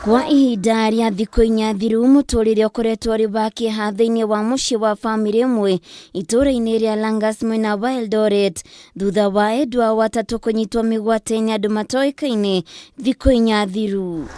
Kwa ihinda rĩa thikũ inya thiru, mũtũrĩre ũkoretwo ũrĩ wa kĩeha thĩinĩ wa mũciĩ wa bamĩrĩ ĩmwe itũũra-inĩ rĩa Langas mwena wa Eldoret, thutha wa endwa ao atatũ kũnyitwo mĩgwate nĩ andũ matoĩkaine thikũ inya thiru.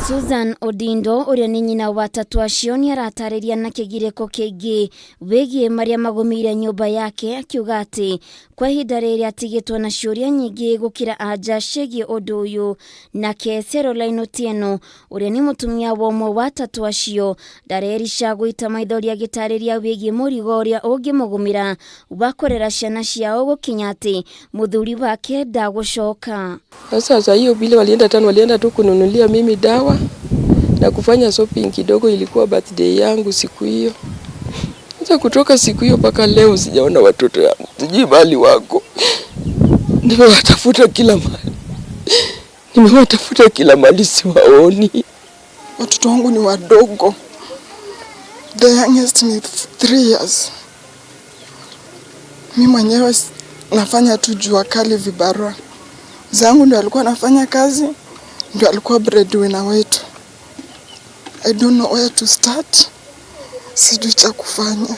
Susan Odindo ũrĩa nĩ nyina wa atatũ acio nĩ aratarĩria na kĩgirĩko kĩingĩ wĩgiĩ marĩa magũmĩire nyũmba yake, akiuga atĩ kwa ihinda rĩrĩ atigĩtwo na ciũria nyingĩ gũkĩra anja ciĩgiĩ ũndũ ũyũ. Nake Caroline Otieno ũrĩa nĩ mũtumia wa ũmwe wa atatũ acio ndarerica gũita maithori agĩtarĩria wĩgiĩ mũrigo ũrĩa ũngĩmũgũmĩra wa kũrera ciana ciao gũkinya atĩ mũthuri wake ndagũcoka. Sasa hiyo vile walienda tano, walienda tu kununulia mimi dawa na kufanya shopping kidogo. Ilikuwa birthday yangu siku hiyo. Sasa kutoka siku hiyo mpaka leo sijaona watoto yangu, sijui mahali wako. Nimewatafuta kila mahali, nimewatafuta kila mahali, siwaoni. Watoto wangu ni wadogo, the youngest ni 3 years. Mi mwenyewe nafanya tu jua kali vibarua zangu, ndio alikuwa anafanya kazi, ndio alikuwa breadwinner wetu. I don't know where to start, sijui cha kufanya.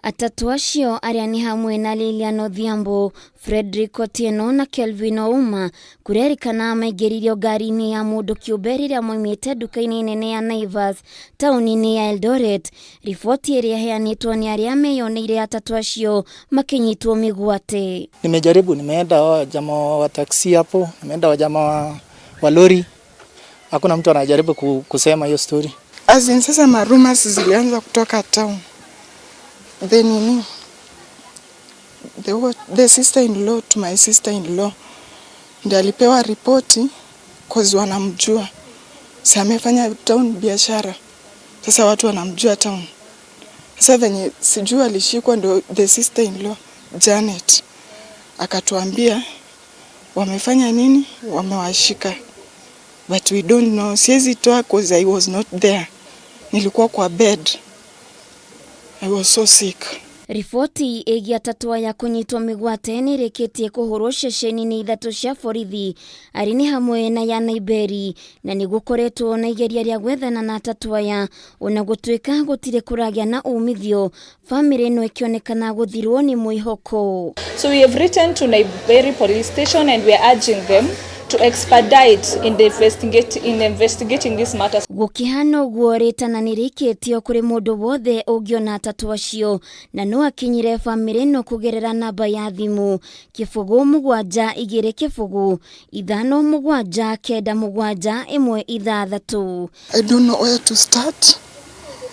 Atatũ acio arĩa nĩ hamwe na Lilian Odhiambo, Frederick Otieno na Kelvin Ouma kũrerĩkana maingĩririo ngari-inĩ ya mũndũ kĩũmbe rĩrĩa moimĩte nduka-inĩ nene ya Naivas taũni-inĩ ya Eldoret. Riboti ĩrĩa ĩheanĩtwo nĩ arĩa meyoneire atatũ acio makĩnyitwo mĩgwate. Nimejaribu, nimeenda wajamaa wa taksi hapo, nimeenda wajamaa wa lori, hakuna mtu anajaribu kusema hiyo story. As in, sasa marumours zilianza kutoka town. The nini, the, what, the sister in law to my sister in law ndiye alipewa ripoti, cause wanamjua, si amefanya town biashara, sasa watu wanamjua town. Sasa venye sijui alishikwa, ndio the sister in law Janet akatuambia wamefanya nini, wamewashika, but we don't know. Siwezi toa cause I was not there, nilikuwa kwa bed, I was so sick. Riboti ĩgiĩ atatũ aya kũnyitwo mĩgwate nĩ ĩrĩkĩtie kũhũrwo ceceni-inĩ ithatũ cia borithi arĩ nĩ hamwe na ya Naiberi, na nĩ gũkoretwo na igeria rĩa gwethana na atatũ aya, ona gũtuĩka gũtirĩ kũragĩa na umithio, bamĩrĩ ĩno ĩkĩonekana gũthirwo nĩ mwĩhoko. So we have written to Naiberi Police Station and we are urging them to expedite in investigating this matter. Gũkĩhana ũguo, rĩtana nĩ rĩikĩtio kũrĩ mũndũ wothe ũngĩona atatũ acio na no akinyire bamĩrĩ ĩno kũgerera namba ya thimũ 0720 57 97 16. I don't know where to start,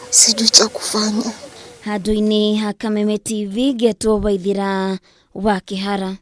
sijui cha kufanya. Handũ-inĩ ha Kameme TV, ngetwo Waithira wa Kĩhara.